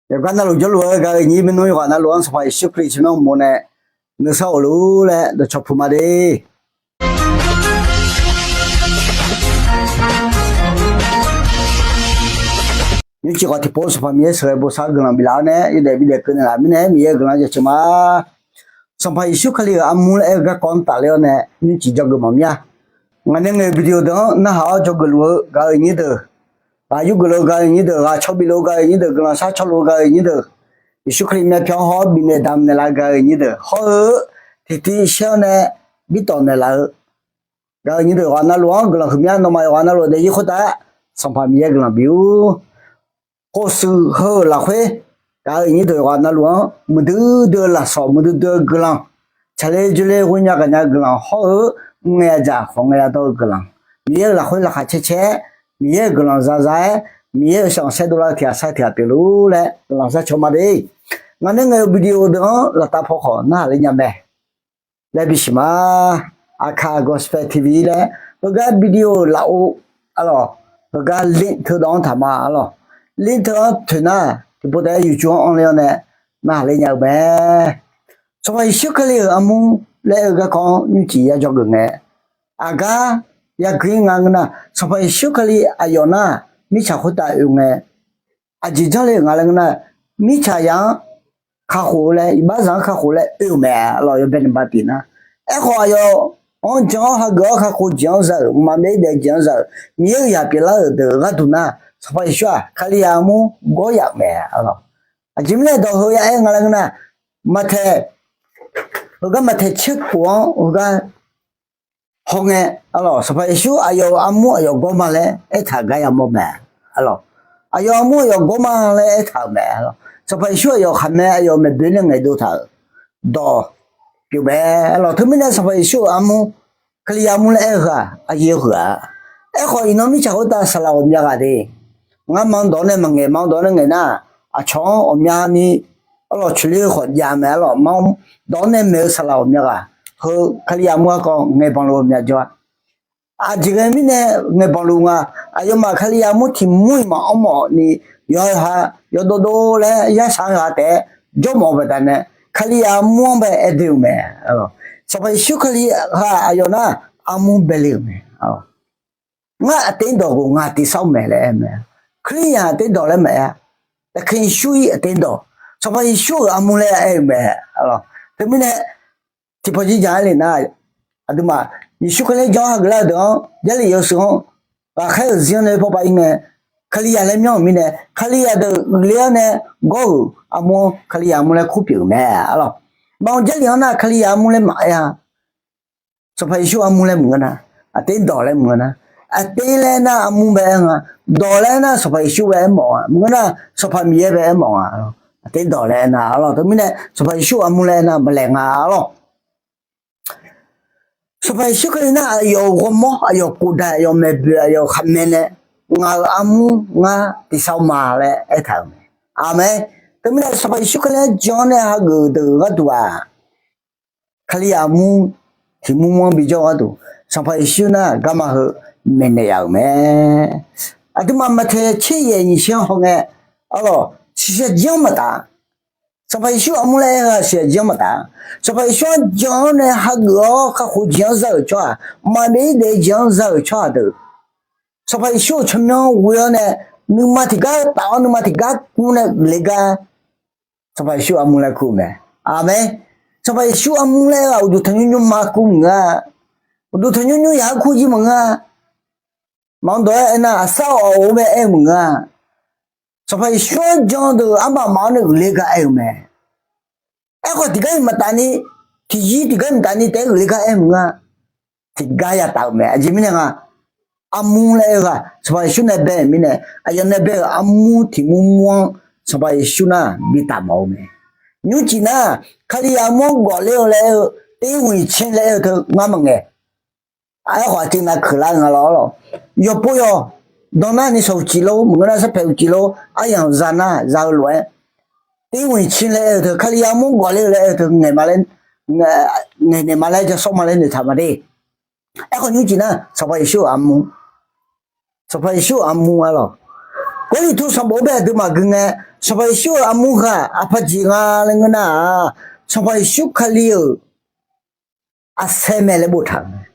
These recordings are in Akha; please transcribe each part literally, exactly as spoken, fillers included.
Yawqgar navluf jawrluf-eu gaq-eu nyir maernmr yawqghaq navluf-anr Sanqpaq Yeqsur Kali tsawrmyanr uqmov nae nuisar of luf-ur laer dawqcawq puq ma de. Nymrcif khawf tiqpov Sanqpaq Miqyaer sheuqghae bosav-eu guiqlanq biflaf-awr nae yawdaef bidaef keuv naeqlaf mirnae Miqyaer-euq guiqlanq jaceuq ma. Sanqpaq Yeqsur Kali-euq armur laer aer-eu garkawv-anr tafler-awr nae nymrcif dzawgeuf mawf mir-a. Ngaq nae ngaeq-euq video deuq-anr narhaq-awr dzawgeuf luf-eu gaq-eu nyir deuq, ghaq yurgeuf luf-eu gaq-eu nyir deuq, ghaq cawbif luf-eu gaq-eu nyir deuq, guiqlanq shar caw luf-eu gaq-eu nyir deuq, Yeqsur Kali myavpyawq-anr haw-awr bifnaeq damq naeqlaf-eu gaq-eu nyir deuq, hawr-eu tiqtiv shaer-awr nae birtawf naeqlaf-eu gaq-eu nyir deuq yawqghaq navluf-anr guiqlanq huiqmya. Nawmaf yawqghaq navluf daefzir khoertav Sanqpaq Miqyaer guiqlanq bif-ur. Khofshuif heu-euq lafkhoer gaq-eu nyir deuq yawqghaq navluf-anr muiqdui dui-eu lafsawq, muiqdui dui-eu guiqlanq, tsaqler dzoerler ghoer nya gaqnya-eu guiqlanq hawr-eu, mrngae yadzaq khawf ngae yadawr-eu guiqlanq, Miqyaer-euq lafkhoer laqkhaq caer caer-aer, Miqyaer-euq guiqlanq za za-aer, Miqyaer-euq shaqshaer dovlar-eu tiq ghaq sar tiq ghaq pyeuf lor laer guiqlanq sar caw ma de. Ngaq nae ngaeq-euq video deuq-anr laftav paw khawf narhaq ler nya mae laer bisiq ma. Aqkaq Gospel TV laer heugar video lafov arlawq, heugar link teudawv-anr taq ma arlawq. Link teu-anr toeq nar tiqpov taef-aer YouTube-anr anrler-awr nae narhaq ler nya-eu mae. Sanqpaq Yeqsur Kali-euq armur laer aer-eu garkawv-anr nymrcif ya dzawgeuf ngae, aqgar yaguir nga ngeur nar, Sanqpaq Yeqsur Kali aqyawf nar mirtsaq khoertav oe ngae, aqjeq janrle-euq nga laer ngeur nar, mirtsaqzaq-anr kakhof-eu laer, iqbaxzaq-anr kakhof laer oe-euq mae arlawq, yawbae naqba tiq nar. Aerkhawf aqyawf-anr jan-awr hageuf-awr kakhof jeq-anr za-euq, mqmaq maqbyav-ir daef jeq-anr za-euq Miqyaer-euq zaq pyeuflar-euq deuq-euq gharduq nar, Sanqpaq Yeqsur-aq Kalizaq armur gawr yaf-euq mae arlawq. Aqjeq mirnae dawq heu ya aer nga laer ngeur nar, Maqtaeq, heugar Maqtaeq tserkhof-anr heugar hawngae arlawq, Sanqpaq Yeqsur aqyawf-euq armur aqyawf gawr ma laer aertaq-euq gar yamawr mae arlawq. Aqyawf armur aqyawf gawr ma laer aertaq-euq mae arlawq. Sanqpaq Yeqsur aqyawf khaqmae aqyawf maeqboe nae ngaeqdov taq-euq dawq pyeuf mae arlawq. Teumirnae Sanqpaq Yeqsur-euq armur, Kalizaq armur laer aer-eu heu-aq aqyuif-eu heu-aq. Aerkhawf iqnan mirtsaq khoertav saqlaq ghawqmya ghaq de. Ngar ma dawq-anr nae maqngaeq, ma dawq-anr nae ngaeq nar, aqcawq-anr ghawqmyani arlawq coeqler-eu khawf jav mae arlawq. Ma dawq-anr nae maeq-eu saqlaq ghawqmya ghaq heu Kalizaq armur garkawv ngaeqbanq luf ghawqmya jawr-a. Aqjeq ghae mirnae ngaeqbanq luf nga, aqyawfmaf Kalizaq armur tiq mur-iq maqanr mawf ni, yawqha yawdov dov laer yarsaq-anr yawqha taef-aer jawrmawf-eu baqdanae, Kalizaq armur-anr bae aer doe-eu mae. Sanqpaq Yeqsur Kali-aq aqyawf nar armur bae le-euq mae. Ngar aqterdawq ghofnga tiqsar-eu mae laer aer-eu mae. Kalizaq aqterdawq laer maqaer-a. Taqkaq Yeqsur-ir aqterdawq, Sanqpaq Yeqsur-euq armur laer aer-eu mae. Teumirnae tiqpawf jir jaq-aer le nar, aqduimaf Yeqsur Kali-anr jan-awr hageuf lar-eu deuq-anr, Jarlif yawshuif-anr ghaqkhaer-euq zir-anr nae paw pav-ir ngae, Kalizaq laer myanr-euq mirnae Kalizaq deuq uiqler-awr nae gawr-euq armur-anr Kalizaq armur laer kur pyeuf-euq mae arlawq. Maqanr Jarlif-anr nar Kalizaq armur laer maqaer-a. Sanqpaq Yeqsur armur laer maqngeur nar, aqterdawq laer maqngeur nar, aqter laer nar armur bae aer nga, dawq laer nar Sanqpaq Yeqsur bae aermawf-a, maqngeur nar Sanqpaq Miqyaer bae aermawf nga. Aqterdawq laer aer nar arlawq, teumirnae Sanqpaq Yeqsur armur laer aer nar maqlaeq nga arlawq. Sanqpaq Yeqsur Kali nar aqyawf-euq ghawrmawr, aqyawf khofdaq, aqyawf maeqboeq, aqyawf khaqmae nae ngaq-euq armur ngar tiqsar ma laer aertaq-euq mae. Aqmeq. Teumirnae Sanqpaq Yeqsur Kali-anr jan-awr nae hageuf deuq gharduq-aq, Kalizaq armur tiq mur mur-anr bijawr-eu gharduq, Sanqpaq Yeqsur nar garma heu maeqnaeq yaf-euq mae. Aqduimaf Maqtaeq tser yaef nyiq tser-anr hawngae arlawq, siqsaq jir-anr maqtaf. Sanqpaq Yeqsur armur laer aer-eu-aq siqsaq jir-anr maqtaf. Sanqpaq Yeqsur-anr jan-awr nae hageuf-awr kakhof jeq-anr za-euq tsawrhaq, maqbyav-ir daef jeq-anr za-euq tsawrhaq deuq, Sanqpaq Yeqsur-euq tsawrmyanr ghoe-awr nae nuima tiqgar taf-awr nuima tiqgar kur nae uiqler gar Sanqpaq Yeqsur armur laer kur-eu mae. Aqmeq. Sanqpaq Yeqsur armur laer aer-eu-aq uqduq tanqnymr nymrma kur maqngeur-a. Uqduq tanqnymr nymr yaq-aer kur jir maqngeur-a. Maqanr dawq-aer aernar aqsar awq-awq-eu mae aer-eu maqngeur-a. Sanqpaq Yeqsur-anr jan-eu deuq armaf maf-awr nae uiqler gar aer-eu mae. Aerkhawf tiqgar-iq maqtaf ni, tiqyir tiqgar-iq maqtaf ni taef-aer uiqler gar aer-eu maqngeur-a. Tiqgar yataf-euq mae. Aqjeq mirnae nga, armur laer aer-eu-aq Sanqpaq Yeqsur nae bae-euq mirnae, aqyawf nae bae-euq armur tiq mur mur-anr Sanqpaq Yeqsur nar bitaf mawf-eu mae. Nymrcif nar, Kalizaq armur-anr gawfler-eu laer aer-eu, ter ghoeq tser laer aer-eu teu ngar maqngaeq. Aerkhawf aqcif nav keuqlar-eu nga lawr lawr. Yawpov yawq, dan nar ni shawq uqcif lor, maqngeur nar sarpaeq uqcif lor, aryamq za nar za-eu lof-aer, ter ghoeq tser laer aer-eu teu, Kalizaq armur-anr gawfler-eu laer aer-eu teu ngaeq ma laer, ngaeq naeq ma laer ja sawr ma laer noeqtaq ma de. Aerkhawf nymrcif nar Sanqpaq Yeqsur-euq armur, Sanqpaq Yeqsur-euq armur arlawq, Gawrliqtu sanqbof bae aqduimaf gui ngae, Sanqpaq Yeqsur-euq armur heu-aq aqpaq jeq nga laer ngeur nar-aq, Sanqpaq Yeqsur Kali-euq aqsaer mae laer boftaq-euq mae.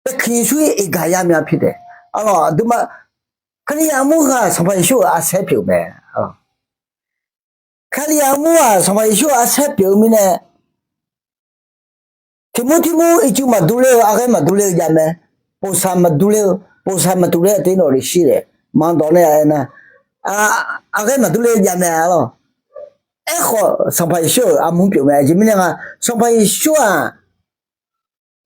Baeqkeuq Yeqsur-ir iqgaq yamya pir taef. Arlawq aqduimaf, Kalizaq armur heu-aq Sanqpaq Yeqsur-euq aqsaer pyeuf-eu mae. Kalizaq armur-aq Sanqpaq Yeqsur-euq aqsaer pyeuf-eu mirnae, tiqmur tiqmur ircuf maqdur ler-eu, arghaer maqdur ler-eu jav mae. Boqsaq maqdur ler-eu, boqsaq maqdur ler-eu teu nawq lef shir laer maqdawq nae aer nar, arghaer maqdur ler-eu jav mae arlawq. Aerkhawf Sanqpaq Yeqsur-euq armur pyeuf mae. Aqjeq mirnae nga, Sanqpaq Yeqsur-aq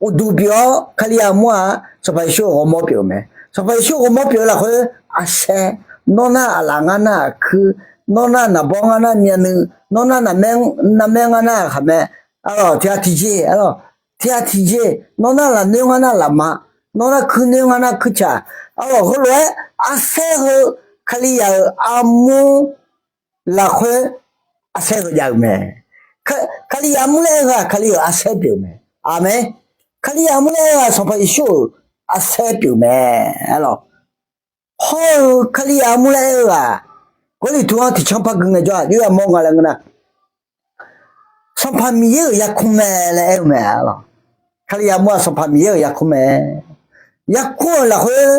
uqduq pyeuf-awr Kalizaq armur-aq Sanqpaq Yeqsur-euq ghawrmawr pyeuf-eu mae. Sanqpaq Yeqsur ghawrmawr pyeuf-eu lafkhoer aqsaer, nawr nar aqlaf ngar nar aqkuir, nawr nar naqbawr ngar nar myavnuiv, nawr nar navmaer ngar nar khaqmae, arlawq tiqghaq tiqjeq, arlawq tiqghaq tiqjeq, nawr nar lafnoer ngar nar lafma, nawr nar kuirnoer ngar nar kuircaq, arlawq heulof-aer aqsaer heu Kalizaq-euq armur lafkhoer aqsaer heu jav-eu mae. Kalizaq armur laer aer-eu heu-aq Kali-euq aqsaer pyeuf-eu mae. Aqmeq. Kalizaq armur laer aer-eu-aq Sanqpaq Yeqsur-euq aqsaer pyeuf mae. Arlawq hawr-eu Kalizaq armur laer aer-eu-aq, Gawrliqtu-anr tiqcanr par gui ngaejawr-aq yawr yamawr nga laer ngeur nar, Sanqpaq Miqyaer-euq yarkmr mae laer aer-eu mae arlawq. Kalizaq armur-aq Sanqpaq Miqyaer-euq yarkmr mae. Yarkmr-euq lafkhoer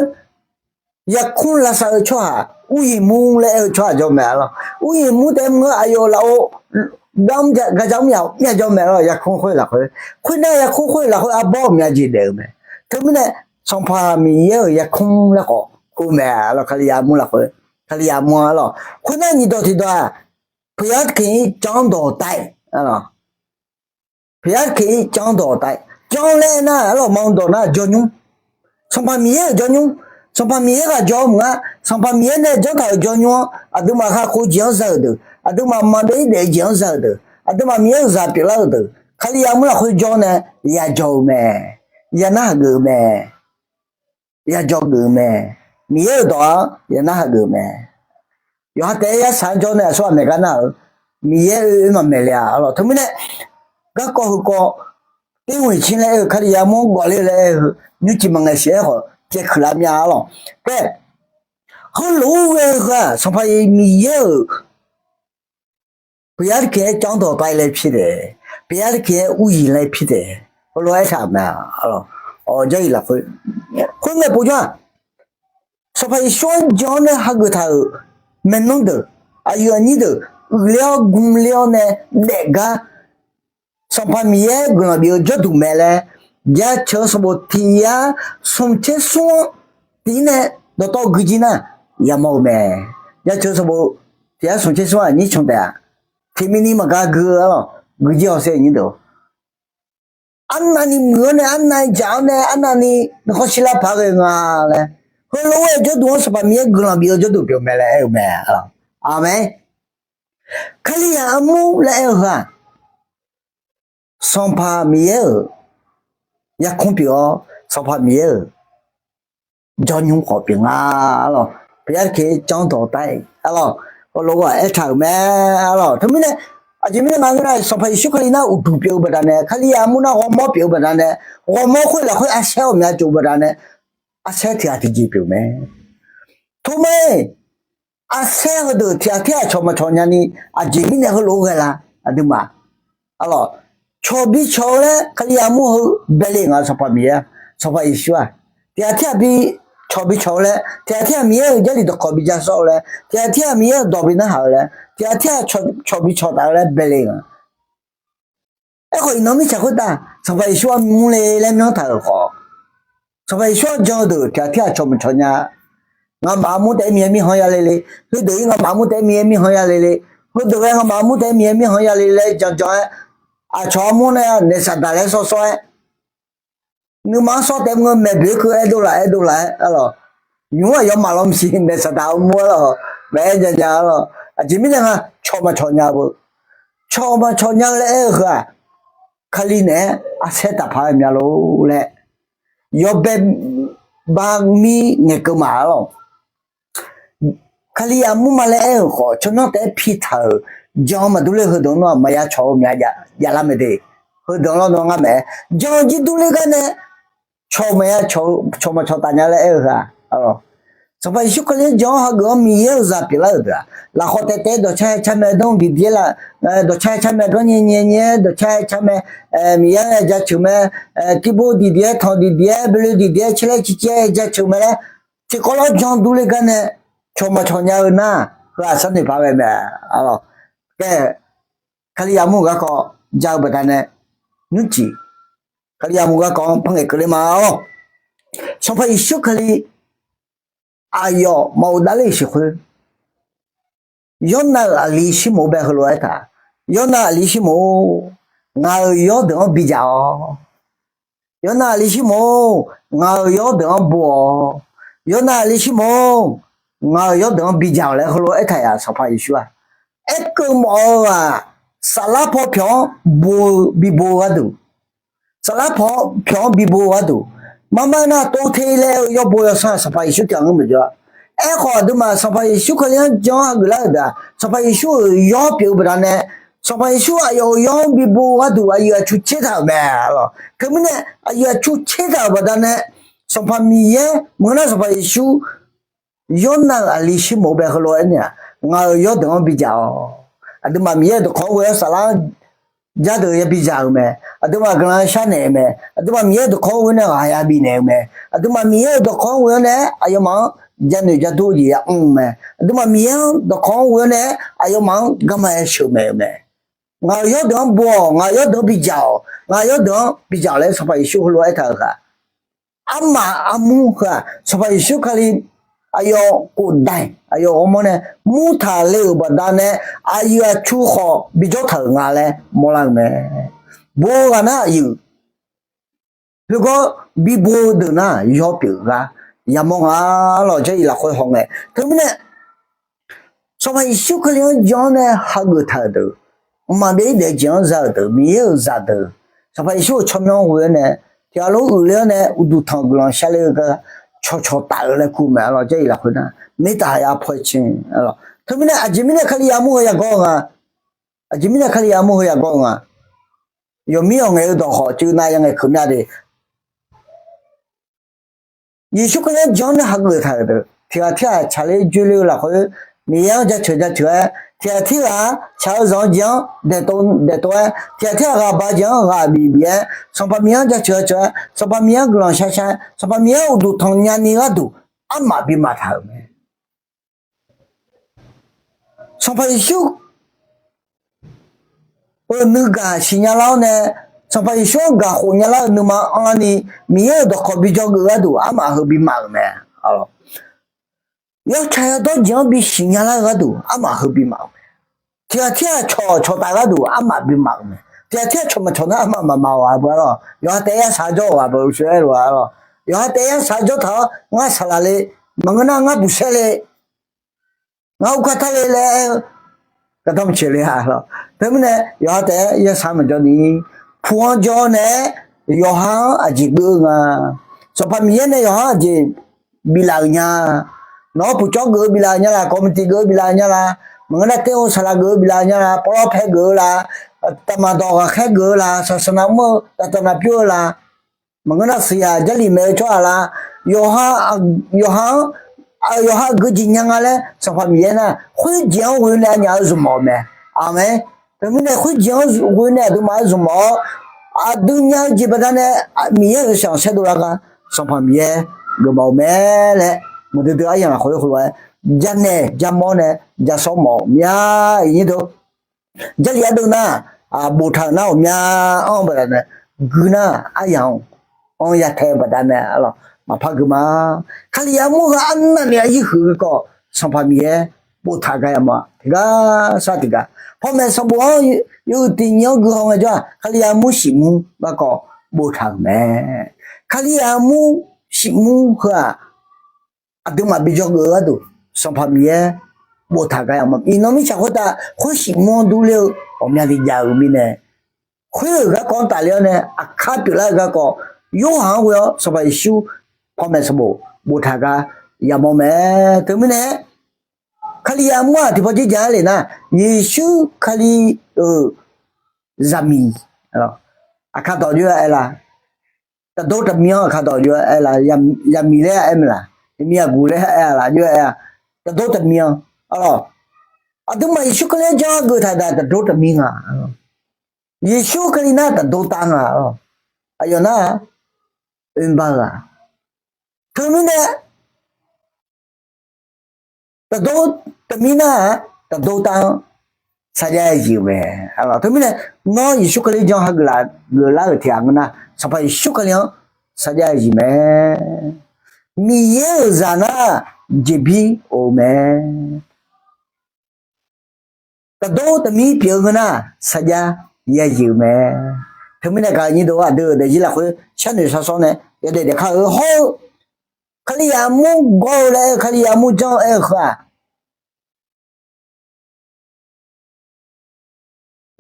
yarkmr lavsav-eu tsawrhaq, uryiq mur laer aer-eu tsawrhaq jawr mae arlawq. Uryiq mur taef-aer mr-eu aqyawf lafov gar mr ja gar ja mr ya myav jawr mae arlawq. Yarkmr khoer lafkhoer, khoernar yarkmr khoer lafkhoer arbawr-euq myav jeq daef-eu mae. Teumirnae Sanqpaq Miqyaer-euq yarkmr laer khawf kur mae arlawq. Kalizaq armur lafkhoer, Kalizaq armur arlawq. Khoernar nyiqdawq tiqdawq-aq, พระเยซูคริสต์ janrdawq taef, arlawq พระเยซูคริสต์ janrdawq taef. Janr laer aer nar arlawq maqdawq nar jawrnymr, Sanqpaq Miqyaer-euq jawrnymr. Sanqpaq Miqyaer ghaq jawr-eu maqngar, Sanqpaq Miqyaer nae janr taq-euq jawrnymr-anr aqduimaf kakhof-eu jeq-anr za-euq deuq, aqduimaf maqbyav-ir daef-eu jeq-anr za-euq deuq, aqduimaf Miqyaer-euq zaq pyeuflar-eu deuq, Kalizaq armur lafkhoer jawr nae yajawr-eu mae. Yanar haq geuf-eu mae. Yajawr geuf-eu mae. Miqyaer-euq dawq-anr yanar haq geuf-eu mae. Yawqha taef-aer yarsaq-anr jawr nae aqsurghaq maeq gar nar-euq, Miqyaer oe oe maqmaeq le-a arlawq. Teumirnae garkawv heukawv, 第五 iqcir laer aer-eu Kalizaq armur-anr gawfler-eu laer aer-eu heu nymrcif maqngaeq siq-aer khawf pyaeqkuiq lar mya arlawq. Khaer, heulof-aer ghae-eu heu-aq Sanqpaq Miqyaer-euq พระเยซูคริสต์ janrdawq taef laer pir taef, พระเยซูคริสต์ uryiq laer pir taef. Heulof-aer aertaq-euq mae arlawq. Awq, jarlif lafkhoer, khoerngae povjawr-aq, Sanqpaq Yeqsur-anr jan-awr nae hageuf taq-euq maeqnan deuq, aqyuif aqnyir deuq uiqler-awr gmler-awr nae daefgar Sanqpaq Miqyaer guiqlanq bif-eu jawrduq mae laer, Jaceuq-eu sanqbof tiq yar smq tser smr-anr tiq ir nae dawqtawv gui jir nar, yamawr-eu mae. Jaceuq-eu sanqbof tiq yar smq tser smr-aq nyir can taef-aq, tiq mini maqgar gui-eu arlawq, gui jir hawsher nyir deuq. Arnavni muiq-awr nae arnavni dzaq-awr nae arnavni nuikhanr shirlar paq-aer ghae nga laer, heulof-aer jawrduq-anr Sanqpaq Miqyaer guiqlanq bif-eu jawrduq pyeuf mae laer aer-eu mae. Aqmeq. Kalizaq armur laer aer-eu heu-aq, Sanqpaq Miqyaer-euq yarkmr pyeuf-awr, Sanqpaq Miqyaer-euq jawrnymr khawf pyeuf nga arlawq. พระเยซูคริสต์ janrdawq taef arlawq. Heulof-aer aertaq-euq mae arlawq. Teumirnae, aqjeq mirnae nga ngeur nar, Sanqpaq Yeqsur Kali nar uqduq pyeuf-eu baqdanae, Kalizaq armur nar ghawrmawr pyeuf-eu baqdanae, ghawrmawr khoer lafkhoer arsaer ghawqmya tsov-eu baqdanae, arsaer tiq ghaq tiqjeq pyeuf mae. Toma-aer, arsaer heudeuq tiq ghaq tirghaq cawq maqcawq nyani, aqjeq mirnae heulof-aer ghae la? Aqduimaf arlawq, cawq bi cawq-eu laer Kalizaq armur heu baele nga, Sanqpaq Miqyaer, Sanqpaq Yeqsur-aq, tiq ghaq tirghaq bi cawq bi cawq-eu laer, tiq ghaq tirghaq Miqyaer-euq jarlif dawqkawq bi ja sawr-eu laer, tiq ghaq tirghaq Miqyaer-euq dawq bi narhaq-eu laer, tiq ghaq tirghaq cawq bi cawq taf-eu laer baele nga. Aerkhawf iqnan mirtsaq khoertav Sanqpaq Yeqsur-anr murle laer myanr taq-euq khawf, Sanqpaq Yeqsur-anr jan-eu deuq tiq ghaq tirghaq cawq maqcawq nya. Ngamaf armur taef-aer Miqyaer mirkhanq yale le, heudeuq-ir ngamaf armur taef-aer Miqyaer mirkhanq yale le, heudeuq ghae ngamaf armur taef-aer Miqyaer mirkhanq yale laer janjan-aer, aqcawq armur nae naeq saqdaq laer sawr sawr-aer, nuima-anr sawr taef-aer mr-eu maeqboeq-aer keuv-aer dovlaf-aer dovlaf-aer arlawq, nymq-mr aqyawfmaf lawmq siq naeq saqdaq armur arlawq, maeq-aer janjan arlawq. Aqjeq mirnae nga, cawq maqcawq nya-eu, cawq maqcawq nya-eu laer aer-eu heu-aq, Kali naeq-aer arsaer taqpaq-aer mya lor laer, yawbae bamir ngaeqkeuv maf arlawq. Kalizaq armur ma laer aer-euq khawf, tsawrmyanr taef-aer pitaq-euq jan maqdur ler heudeuq-anr nawr-aq maqya cawq-eu mya javlar mae de. Heudeuq-anr lawr nawr ngar maeq-aer jan jir durler gar nae cawq maqya cawq-eu, cawq maqcawq taf nya laer aer-eu heu-aq arlawq. Sanqpaq Yeqsur Kali-anr jan-awr hageuf-awr Miqyaer-euq zaq pyeuflar-euq deuq-aq, lafkhawf taev taev dawqcae cae mae dawr-eu diqdiq-aer la, dawqcae cae mae dawr nyae nyae nyae, dawqcae cae mae, Miqyaer-anr ya jaceuq mae, tiqbo diqdiq-aer tanq diqdiq-aer boeloe diqdiq-aer caerlaer civciv-aer jaceuq mae laer, tiqkawv lawr jan durler gar nae cawq maqcawq nya-eu nar, heu-aq sharnoeq paq ghae mae. Khaer, Kalizaq mur-eu garkawv ja-eu baqdanae nymrcif, Kalizaq mur-eu garkawv-anr par ngaeq keuvle ma-awr, Sanqpaq Yeqsur Kali aqyawf maqghov davler-euq siq khoer, Yawrnav-euq aqli Sirmoq-anr bae heulof-aer aertaq, Yawrnav aqli Sirmoq-or, ngaq-euq yawrdeuq-anr bidzaq-awq. Yawrnav aqli Sirmoq-or, ngaq-euq yawrdeuq-anr bo-awq. Yawrnav aqli Sirmoq-or, ngaq-euq yawrdeuq-anr bidzaq-awq laer heulof-aer aertaq yaf Sanqpaq Yeqsur-aq, aerkeuv mawf-eu-aq, saflar paw pyawq-anr bo-eu bibo-eu gharduq, saflar paw pyawq-anr bibo-eu gharduq, marmar nar tov te laer-eu yawbo yawsanr-aq Sanqpaq Yeqsur tiq ghaq-anr maqjawr-a. Aerkhawf aqduimaf Sanqpaq Yeqsur Kali-anr jan-awr hageuf lar-euq deuq-aq, Sanqpaq Yeqsur-euq yawr pyeuf-eu baqdanae, Sanqpaq Yeqsur aqyawf-euq yawr-anr bibo-eu gharduq aqyuif aqtsu tser taq-euq mae. Teumirnae aqyuif aqtsu tser taq-euq baqdanae, Sanqpaq Miqyaer maqngeur nar Sanqpaq Yeqsur Yawrnav-euq aqli Sirmoq-anr bae heulof-aer aernaeq-aq, ngaq-euq yawrdeuq-anr bidzaq-awq. Aqduimaf Miqyaer-euq dawqkawq-anr ghoe-awr saflar jardeuq ya bidzaq-euq mae. Aqduimaf guiqlanq sharnaeq-eu mae. Aqduimaf Miqyaer-euq dawqkawq-anr ghoe-awr nae ghaq ya bifnaeq-eu mae. Aqduimaf Miqyaer-euq dawqkawq-anr ghoe-awr nae aqyawfmaf-anr janoeq jadur jeq ya mr-eu mae. Aqduimaf Miqyaer-anr dawqkawq-anr ghoe-awr nae aqyawfmaf-anr garma ya sheuq maeq-euq mae. Ngaq-euq yawrdeuq-anr bo-awq, ngaq-euq yawrdeuq-anr bidzaq-awq, ngaq-euq yawrdeuq-anr bidzaq-awq laer Sanqpaq Yeqsur heulof-aer aertaq-euq ghaq, armaf armur heu-aq, Sanqpaq Yeqsur Kali aqyawf khofdaiq aqyawf ghawrmawr nae murtaq le-euq baqdanae, aqyuif aqtsu khawf bijawr taq-euq nga laer mawrlar-eu mae. Bo-eu ghaq nar aqyuif, khoergar bibo-eu deuq nar yawr pyeuf-eu gar yamawr nga. Arlawq, Jarlif lafkhoer hawngae teumirnae, Sanqpaq Yeqsur Kali-anr jan-awr nae hageuf taq-euq deuq, mqmaq byav-ir daef-eu jeq-anr za-euq deuq, Miqyaer-euq zaqdeuq, Sanqpaq Yeqsur-euq tsawrmyanr ghoe-awr nae tiqghaq lof uiqler-awr nae uqduq tanq guiqlanq sharler-eu gar cawqcawq taf-eu laer kur mae. Arlawq, Jarlif lafkhoer nar mirtaf ya paw-aer cin. Arlawq, teumirnae aqjeq mirnae Kalizaq mur heu yagawr-eu nga, aqjeq mirnae Kalizaq mur heu yagawr-eu nga, yawqmir yawqngaeq-eu dawq khawf cuiv nav ya ngaeqkeuq mya de. Yeqsur Kali-anr jan-awr nae hageuf taq-euq deuq, tiqghaq tirghaq tsaqler joerler-eu lafkhoer, Miqyaer-anr jaceuq jaceuq-aer, tiqghaq tirghaq tsaq-eu zanq-eu jeq-anr daeqtov daeqtov-aer, tiqghaq tirghaq ghaq ba jeq-anr ghaq bif bif-aer, Sanqpaq Miqyaer-anr jaceuq jaceuq-aer, Sanqpaq Miqyaer-anr guiqlanq shar shar-aer, Sanqpaq Miqyaer-anr uqduq tanq nyani gharduq armaf bimaf taq-euq mae. Sanqpaq Yeqsur euq nuigaq siqnya lar-awr nae, Sanqpaq Yeqsur-anr gaq khof nya lar-eu nuima anrni, Miqyaer-euq dawqkawq bijawr geuf gharduq armaf heu bimaf-euq mae. Yawtsaq yawdawr jeq-anr bisiq nya lar-eu gharduq armaf heu bimaf-euq mae. Tiqghaq tirghaq cawq cawqtaf gharduq armaf bimaf-euq mae. Tiqghaq tirghaq cawq maqcawq nar armaf maqmaf-awq. Arlawq, yawqha taef-aer yar shaq jawr-awq ghaq beuq uqshoe aer lof-a. Arlawq, yawqha taef-aer yar shaq jawr taq-awr ngar saqlaq le, maqngeur nar ngar buqsaer le, ngar urkar tar le laer aer-eu gardanr maqtsoeq le-a. Arlawq, teumirnae yawqha taef-aer yar shaq maqjawr ni, pu-anr jawr-awr nae-aer yawqha-anr aqjeq geuv-eu nga. Sanqpaq Miqyaer nae yawqha-anr aqjeq biflaf-euq nya. Nawq-anr puqcawv geuf-eu biflaf-euq nya laf, kawqmqtiq geuf-eu biflaf-euq nya laf, maqngeur nar ter-eu saqlaq geuf-eu biflaf-euq nya laf, pawrlawr pae geuf-eu laf, taqmaq dawq ghaqkhaer geuf-eu laf, saqsaqnav mr-eu taqtaqnav pyur-eu laf, maqngeur nar siqyaq Jarlif maeq-eu tsawrhaq laf, yawqha, yawqha-anr, yawqha geujeq nya nga laer Sanqpaq Miqyaer nar khoerjeq-anr ghoe nae aqnyaf-eu zmq mawf-eu mae. Aqmeq. Teumirnae khoerjeq-anr ghoe nae aqduimaf-anr zmq mawf-awr, aqdui nya-eu jeq baqdanae Miqyaer-euq shanq saerdov lar gar Sanqpaq Miqyaer geufmawf-eu mae laer, maqdui dui aryamq lafkhoer heulof-aer janaeq jamawr nae jasawr mawf-eu mya. Iqnyir deuq, Jarlif ardeuv nar, boftaq-euq nar ghawqmya anr-eu baqdanae, gui nar aryamq-anr anr ya tae-eu baqdanae, arlawq, maqpar gui ma. Kalizaq mur heu arnavni aryir huiq garkawv Sanqpaq Miqyaer boftaq gar yamawr-a. Tiqgar sar tiqgar, panmaeq sanqbof-anr yawhuiq tiq nyiq-anr guihaw ngaejawr-aq, Kalizaq mur shif mur garkawv boftaq-euq mae. Kalizaq mur shif mur heu-aq, aqduimaf bijawr geuf-eu gharduq Sanqpaq Miqyaer boftaq gar yamawr. Iqnan mirtsaq khoertav khoer shif mur-anr durler-eu ghawqmyani jav-euq mirnae, khoer-euq garkawv-anr tafler-awr nae aqkar pyeuflar-eu garkawv, Yorhaq-anr ghoe-awr Sanqpaq Yeqsur panmaeq sanqbof boftaq gar yamawr mae. Teumirnae Kalizaq mur-aq tiqpawf jirjaq-aer le nar, Yeqsur Kali-euq zaqmiq, aqkar dawq jov-aer aer la, taqdov taqmiq-anr aqkar dawq jov-aer aer la, zaqmiq laer aer mae laq. Tiqmir aqguq laer aer-a laf jov-aer-a, taqdov taqmir-anr, arlawq. Aqduimaf Yeqsur Kali-anr jan hageuf taq daq taqdov taqmir nga. Yeqsur Kali nar taqdov tav nga, arlawq. Aqyawf nar oe ba-eu-aq, teumirnae taqdov taqmir nar-aq, taqdov tav-anr sarjax-aer zif-eu mae. Teumirnae nawr Yeqsur Kali jan hageuf laf geuflar-euq tiqghaq ngeur nar, Sanqpaq Yeqsur Kali-anr sarjax-aer zif mae. Miqyaer-euq zaq nar jeqbir of-eu mae. Taqdov taqmir pyeuf-eu ngeur nar, sarjax yazif-eu mae. Teumirnae gaq-eu nyir deuq-aq, aqdui-euq daefzir lafkhoer sharnoeq sharshawr nae yawdaef daefkar-eu hawr-eu, Kalizaq armur gawr-eu laer aer-eu, Kalizaq armur janr-eu aer-eu heu-aq,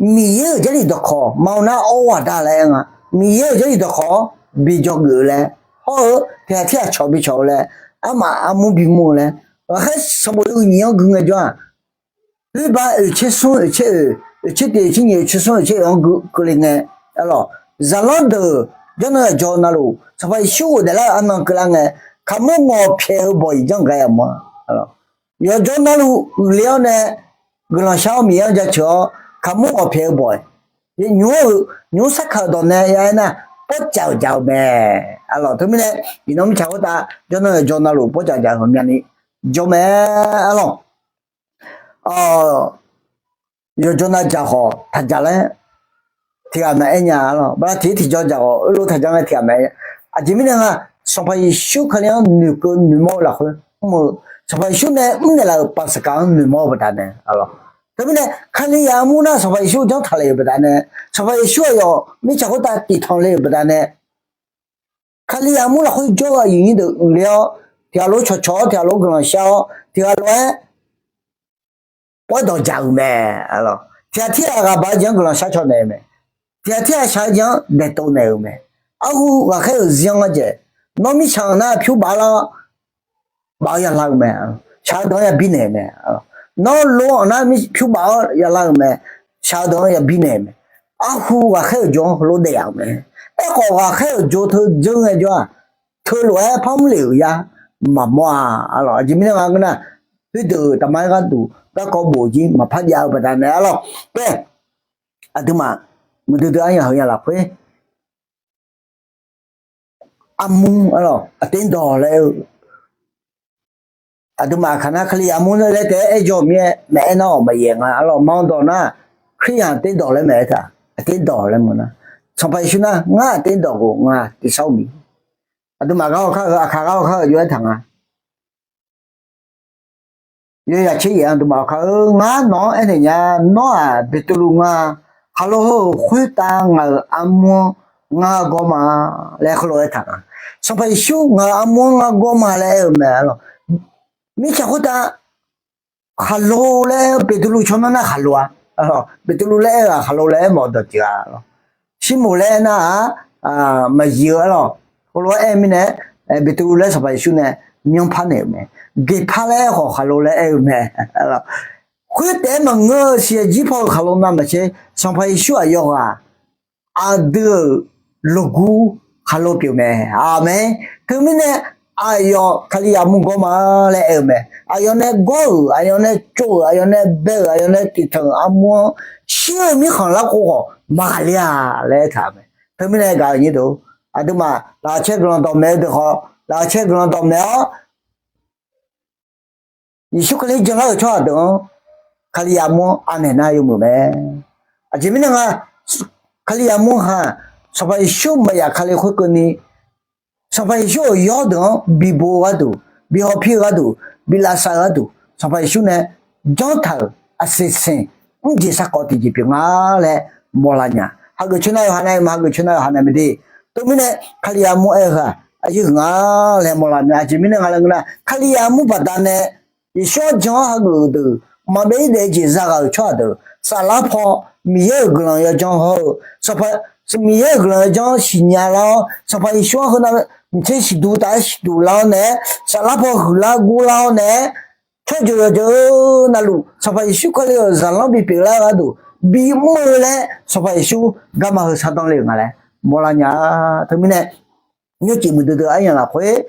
Miqyaer-euq jarlif dawqkawq ma-eu nar, awr ghaq dar laer aer nga. Miqyaer-euq jarlif dawqkawq-anr bi dzawgeuf-eu laer, hawr-eu tiqghaq tirghaq cawq bi cawq-eu laer, armaf armur bimur-eu laer, ghaqkhaer sanqbof uiq nyiq-anr gui ngaejawr-aq, Khoerba oeqtser smr oeqtser oeq, oeqtser tiq oeqtser nyiq oeqtser smr oeqtser oeq-anr gui keuvle ngae, arlawq, zaqlanr deuq janr nar yawqjawr navluf Sanqpaq Yeqsur ghofdaef lar-eu arnan keuvlar ngae, kaqmur ngawq pyaeq-eu bawq-iq janr gar yamawr-a. Yawqjawr navluf uiqle-awr nae guiqlanq shar-awr Miqyaer-anr jaceuq-awr kaqmur ngawq pyaeq-eu bawq-iq, nymr-euq nymr sarkaq-euq dawq nae ya aer nar, pawrcaf-euq jaq-eu mae. Arlawq, teumirnae iqnan mirtsaq khoertav janr nar yawqjawr navluf pawrcaf jaq-eu ghawqmyani jawr mae. Arlawq, yawqjawr nav jaq khawf taq jaq laer tiqghaq maqaer nya, arlawq, bala tiq-ir tiqjawr jaq khawf oerlof taq jar ngae tiqghaq maqaer nya. Aqjeq mirnae nga, Sanqpaq Yeqsur Kali-anr noeqkeuv noeqmawr-eu lafkhoer mr-eu, Sanqpaq Yeqsur nae mrnaeq laf-euq paqsaqkaq-anr noeqmawr-eu baqdanae, arlawq, teumirnae Kalizaq armur nar Sanqpaq Yeqsur janr taq le-euq baqdanae, Sanqpaq Yeqsur aqyawf mirtsaq khoertav tiqtanq le-euq baqdanae, Kalizaq armur lafkhoer jawr-eu aqyuif nyir deuq uiqle-awr, tiqghaq lof cawqcawq-awr, tiqghaq lof guiqlanq shar-awr, tiqghaq lof-aer pawrdawq jaq-euq mae. Tiqghaq tirghaq ghaq baq-eu jeq-anr guiqlanq shar caw naeq-eu mae. Tiqghaq tirghaq shaq-eu jeq-anr daeqtov naeq-euq mae. Arhu ghaqkhaer-euq zir-anr gharjaeq, nawr mirtsaq-anr nar pyur baf lar-awr, baf-awr yalar-eu mae. Shaq-eu deuq-anr yabi naeq-eu mae. Nawr lo-anr nar pyur baf-awr yalar-eu mae. Shaq-eu deuq-anr yabi naeq-eu mae. Arhu ghaqkhaer-euq jawr-anr heulof daef yaf-euq mae. Aerkhawf ghaqkhaer-euq jawr teu dzeur ngaejawr-aq, teulof-aer par mr le-euq yar maqmawr-a. Arlawq, aqjeq mirnae nga ngeur nar, khoerdeuq taqmar-aer gharduq garkawv bof jir maqpar jav-eu baqdanae, arlawq, kae, aqduimaf muiqdui dui aryamq heu nya lafkhoer armur, arlawq, aqter dawq laer aer-eu, aqduimaf aqkaq nar Kalizaq armur laer taef-aer aer jawr-eu mir-aer maqaer nar-awq maqyaef nga, arlawq, ma-anr dawq nar Kriryaq aqter dawq laer maqaer taq, aqter dawq laer maqaer nar, Sanqpaq Yeqsur nar ngar aqter dawq khof nga tiqsar-eu mir. Aqduimaf gar hawkar-eu aqkaq gar hawkar-eu jov-aer taq nga. Yawzaq tser yaef-anr aqduimaf hawkar-eu, ngar nawq-anr aernaeq nya, nawr-aq Beqtuvluv nga. Khaqlo heu-euq khoertav ngaq-euq armur-anr ngar gawr ma laer heulof-aer taq nga. Sanqpaq Yeqsur ngaq-euq armur-anr ngar gawr ma laer aer-eu mae, arlawq. Mirtsaq khoertav khaqlo laer aer-eu Beqtuvluv caw nar nar khaqlo-a. Beqtuvluv laer aer-eu-aq khaqlo laer aer mawf dawq tiq ghaq, arlawq. Sirmoq laer aer nar-aq, maqzif-eu, arlawq. Heulof-aer aer-eu mirnae, Beqtuvluv laer Sanqpaq Yeqsur nae myanrpar naeq-euq mae. Geqpar laer aer khawf khaqlo laer aer-eu mae. Khoertaef-aer maqngeur-eu siqyaq jir paw-eu khaqlo navmaqtser Sanqpaq Yeqsur aqyawf ghaq aqdui-euq loqgur khaqlo pyeuf mae. Aqmeq. Teumirnae aqyawf Kalizaq armur gawr ma laer aer-eu mae. Aqyawf nae gawr-euq, aqyawf nae tsov-euq, aqyawf nae bae-euq, aqyawf nae tiqtanq-euq armur-anr shir-eu mirkhanq larkov khawf maqghaqler-a laer aertaq-euq mae. Teumirnae gaq-euq nyir deuq, aqduimaf laqkhaq caer guiqlanq dawqmaeq-eu deuq khawf, laqkhaq caer guiqlanq dawqmaeq-awr, Yeqsur Kali janlar-euq tsawrhaq deuq-anr Kalizaq armur-anr anaeq nar yawmuiq mae. Aqjeq mirnae nga, Kalizaq armur haq, Sanqpaq Yeqsur maqyaf Kali khoerkeuvni, Sanqpaq Yeqsur-euq yawr deuq-anr bibo-eu gharduq, bi hawpir-eu gharduq, bi lavsav-eu gharduq, Sanqpaq Yeqsur nae janr taq-euq aqseqseq mrjeq sarkawv tiqjeq pyeuf nga laer mawrlar nya. Hageuf coer nar yawqha nav-eu ma, hageuf coer nar yawqha nav mae de. Teumirnae Kalizaq armur aer-eu heu-aq aqyuif nga laer mawrlar nya. Aqjeq mirnae nga laer ngeur nar, Kalizaq armur baqdanae Yeqsur-anr jan-awr hageuf-euq deuq, maqbyav-ir daef-eu jeq zaghaq-euq tsawrhaq deuq, saflar paw Miqyaer-euq guiqlanq yawdzanr hawr-eu, Miqyaer-euq guiqlanq yawdzanr siqnya lar-awr, Sanqpaq Yeqsur-anr heu navmaqtser siqduq taf-aer siqduq lar-awr naeq-aer, saflar paw huiqlar gurlar-awr naeq-aer, tsawrjeuq yawqjeuq-eu navluf Sanqpaq Yeqsur Kali-euq zaqlanr bipyeuf lar-eu gharduq bimr-eu laer Sanqpaq Yeqsur garma heu shardanr le-euq nga laer mawrlar nya. Teumirnae nymrcif muiqdui dui aryamq lafkhoer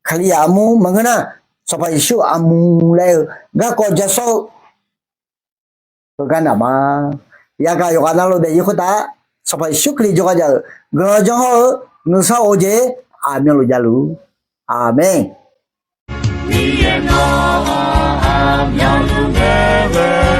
Kalizaq armur maqngeur nar, Sanqpaq Yeqsur armur laer-eu garkawv ja sawr-eu heugar naq ma. Yagaq yawqghaq navluf daefzir khoertav, Sanqpaq Yeqsur Kali jawrgar jav-euq guiqlanq janr hawr-eu nuisar of-eu jeq aqmyanluf javluf. Aqmeq. Miqyaer nawr aqmyanluf mae.